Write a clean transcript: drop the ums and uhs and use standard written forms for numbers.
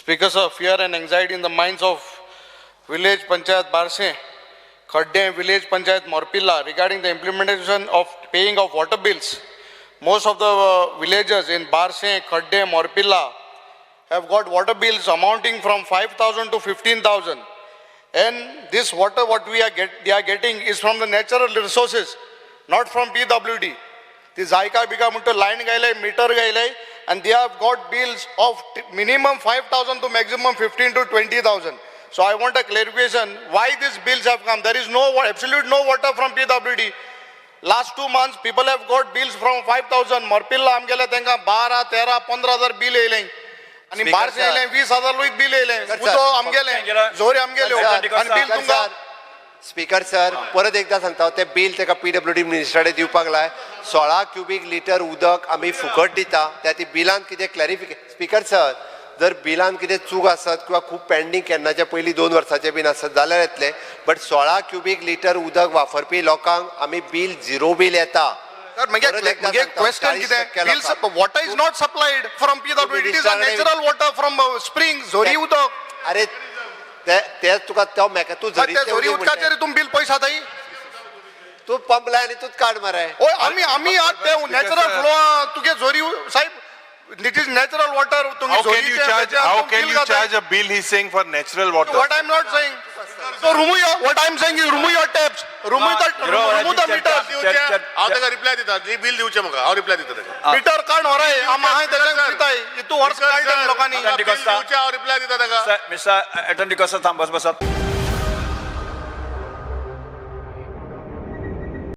Speaker sir, fear and anxiety in the minds of village panchayat Barse, Khadde village panchayat Morpilla regarding the implementation of paying of water bills. Most of the villagers in Barse, Khadde, Morpilla have got water bills amounting from 5,000 to 15,000. And this water what we are get, they are getting is from the natural resources, not from PWD. ती जायका बिका म्हणतो line घायलंय, meter घायलंय, and they have got bills of minimum 5,000 to maximum 15 to 20,000. So I want a clarification why these bills have come. There is no absolute no water from PWD. Last 2 months, people have got bills from 5,000. Morpilla आमगेले तांकां 12, 13, 15 हजार bill येयलें आनी Speaker बारशे sir. येयलें, 20 हजार वयर bill येयलें. Speaker sir. उदक आमगेलें, जोरी आमगेल्यो Sir, आनी बील तुमकां. स्पीकर सर, परत एकदा सांगता, ते बील ताका पीडब्ल्यूडी मिनिस्टराडे दिवपाक लाय. 16 क्युबीक लिटर उदक आमी फुकट दिता. त्या ती बिलान कितें क्लॅरिफिकेशन. स्पीकर सर, जर बिलान कितें चूक आसत किंवा खूब पेंडींग केन्नाच्या पयलीं 2 वर्साचे बीन आसत जाल्यार येतले, बट 16 क्युबीक लिटर उदक वापरपी लोकांक आमी बील झिरो बील येता. सर, म्हणजे परत एकदा म्हणजे सांगता, क्वेश्चन 40% कितें, बिल्स लोकांक. Water is not supplied from PWD. It is a natural water from spring, झोरी उदक. अरे, ते ते तुका तो मेका तूं त्या झरीतलें झोरी उदक उदकाचेर म्हणटा. तुमी बील पयशे जाताय. तूं पंप लाय आनी तूंच काड मरे. ओय, आमी आमी आत ते नॅचरल फ्लो तुगे झोरी साहेब, it is natural water. How can you charge? How can you charge a bill? He's saying for natural water. What I'm not saying. So remove your, what I'm saying is remove your taps, remove the, remove the meter. हांव ताका reply दिता. जी bill दिवचें म्हाका, हांव reply दिता ताका. Metre काड व्हराय, आम आहाय तेज्यान पिताय. इतू वर्स काडटा लोकांनी. बिल दिवचें, हांव रिप्लाय दिता ताका. मिस्टर अटर्नी डिकोस्ता, थांब, बस बसात.